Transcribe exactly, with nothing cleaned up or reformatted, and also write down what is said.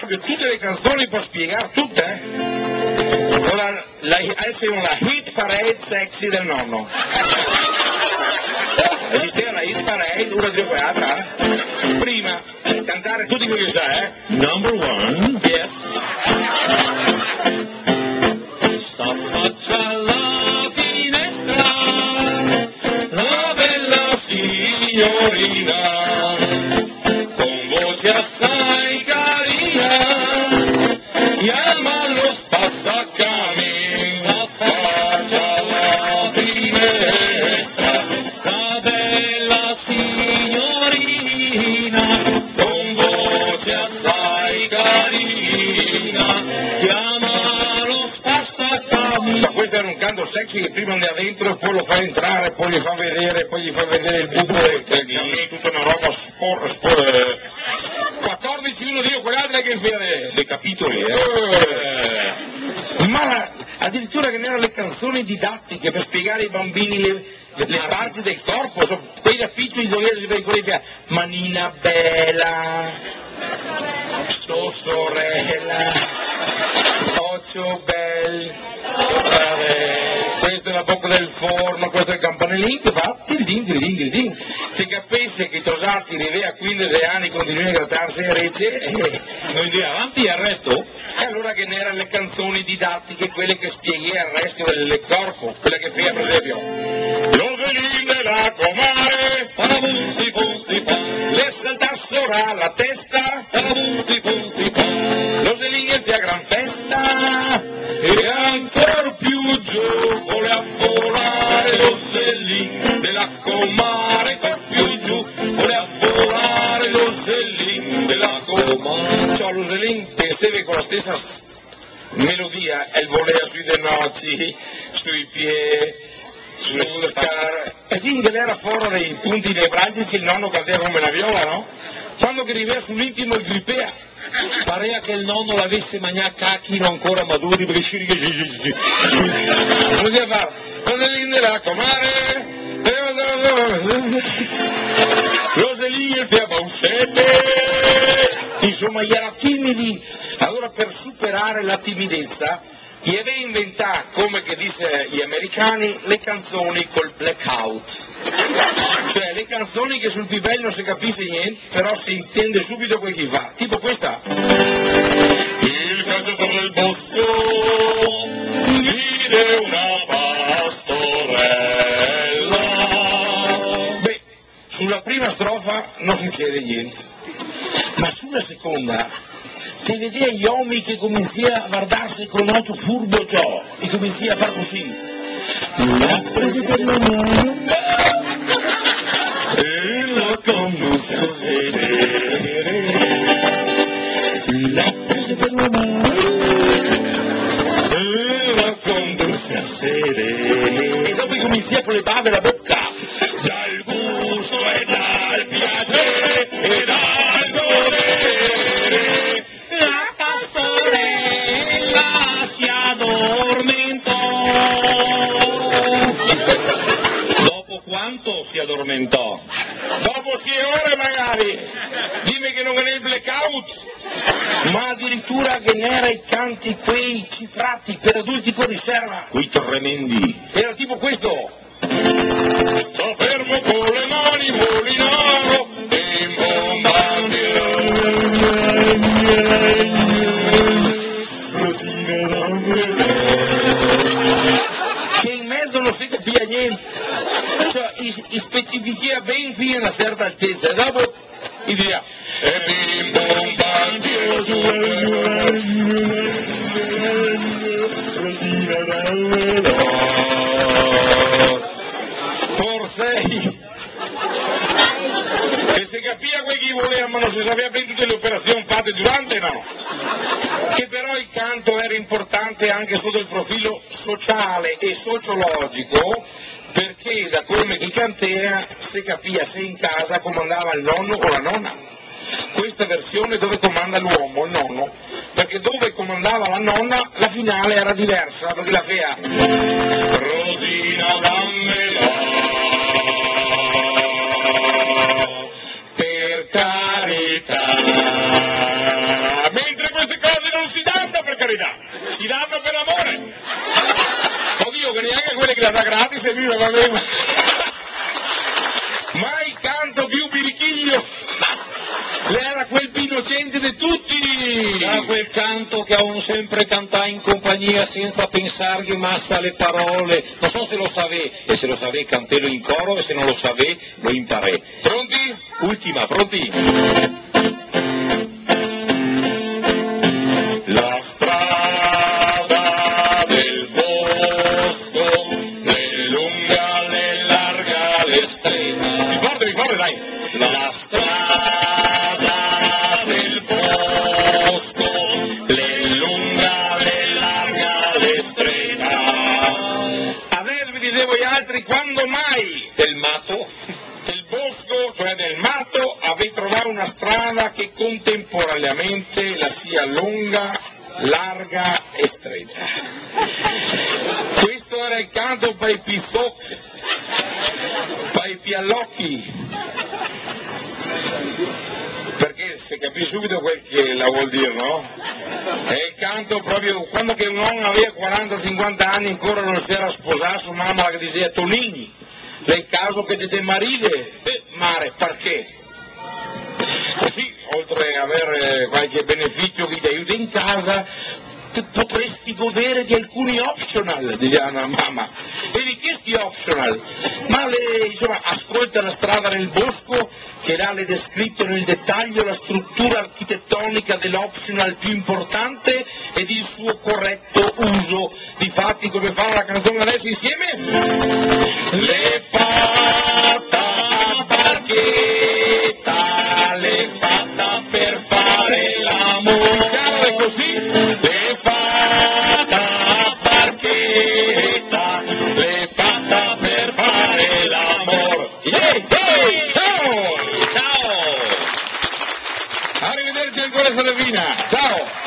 Tute le canzoni par spiegar tute, eh? Ora, la, adeso gavemo la hit parade sexy del nono. Esisteva la hit parade, una, due, quatro, eh? Prima, cantare tuti quei che sa, eh? Number one. Yes. S'affaccia alla finestra la bella signorina, con voce assai carina, chiama lo spazzacamino, s'affaccia alla finestra la bella signorina, con voce assai carina, chiama lo spazzacamino. Ma questo era un canto sexy che prima andava dentro, poi lo fa entrare, poi gli fa vedere, poi gli fa vedere il buco del, del camino, tutta una roba spor-, spor-, eh. Quattordici uno, Dio, quell'altra che fea de, de capitoli, eh. Eh. Ma addirittura che ghe n'era le canzoni didattiche per spiegare ai bambini le, le, le parti del corpo, so, quei da piccoli dovevano sapere quelli che, manina bela, so sorela, ocio bel, so fratello, questo è la bocca del forno, questo è il campanellino, che fa tildin, tildin, tildin. Te capise che i tosati, rivei a quindese ani, continui a gratarse le rece, eh. No i ndea avanti, el resto? E alora ghe n'era le canzoni didattiche, quele che spieghea el resto del, del corpo, quele che fea, per esempio, l'oselin de la comare, parabunzi, bunzi, pa, l'è saltà sora la testa, parabunzi, bunzi, pa, l'oselin el fea gran festa, e ancor più giù volea volare l'oselin de la comare, ancor più giù volea volare l'oselin de la comare. Ciò, l'oselin penseve co la stesa s-, melodia, el volea sui denoci, sui pie, sul scar-, e fin che l'era fora dei punti nevralgici, el nono cantava come na viola, no? Quando che rivea sul intimo, el gripea. Parea che el nono l'avese magnà cachi no ancora maduri, parché siri che... Cusì a far. Roselin de la comare, Roselin el fea bausete. Insoma, i era timidi. Alora, per superare la timidezza, i avea inventà, come che dise i americani, le canzoni col blackout. Cioè, le canzoni che sul pibel no se capise gnente, però se intende subito quel che i fa. Tipo questa. Il cacciatore del bosco vide una pastorella. Beh, sulla prima strofa no sucede gnente, ma sulla seconda te vedea i omi che cominsia a vardarse con ocio furbo, ciò, e cominsia a far cusì. La prese per la mano e la condusse a sede. La prese per la mano e la condusse a sede. E dopo cominsia con le bave e la boca. Dal gusto e dal piacere e dal dovere. La pastorella si addormentò. Dopo quanto si addormentò? Dopo sie ore magari. Dime che no ghe n'è el blackout. Ma addirittura ghe n'era i canti, quei cifrati, per adulti con riserva. Quei tremendi. Era tipo questo. Sta fermo con le mani, molinaro, bim bom bam. Che in mezo no se capia gnente. Cioè, i, i specifichea ben fin a una certa alteza, e dopo i dixea, e bim bom bam, Dio su, Porsei. E se capia quel che i volea, ma no se savea ben tute le operasion fate durante, no? Che però el canto era importante anche soto el profilo sociale e sociologico, perché da come che i cantea se capia se in casa comandava el nono o la nona. Questa versione dove comanda l'uomo, el nono, perché dove comandava la nona, la finale era diversa, perché la fea Rosina, dammela, per carità. Mentre Viva, va ben. Mai canto più birichino. L'era quel più inocente de tuti. Era quel canto che avevamo sempre cantà in compagnia senza pensarghe masa a le parole. No so se lo savè, e se lo savè cantelo in coro, e se no lo savè lo imparè. Pronti? Ultima, pronti? La strada del bosco l'è lunga, l'è larga, l'è streta. Più forte, più forte, dai. La strada del bosco l'è lunga, l'è larga, l'è streta. Adeso mi dixè voialtri, quando mai del mato, del bosco, cioè del mato, avè trovà una strada che contemporaneamente la sia longa, larga e streta. Questo era el canto par i pisoc, par i pialochi, parché se capì subito quel che la vol dir, no? Xe el canto proprio quando che un omo avea quaranta, sinquanta ani, ancora no se era sposà, so mama la ghe dixea: "Tonin, l'è el caso che te te maride." "Eh, mare, parché?" "Cusì, oltre a aver, eh, qualche beneficio che te aiuta in casa, te potresti godere di alcuni optional", dixea la mama. "E di che sti optional?" "Ma le, insoma, ascolta La strada nel bosco, che là l'è descrito nel dettaglio la struttura architettonica dell'optional più importante ed il suo corretto uso." Difati, come fa la canzone adeso insieme? L'è fata a barcheta, l'è fata per fare l'amor. Ciao, è così. L'è fata a barcheta, l'è fata per fare l'amor. Ehi, ehi, ciao! Ciao! Arrivederci ancora, Salvina. Ciao!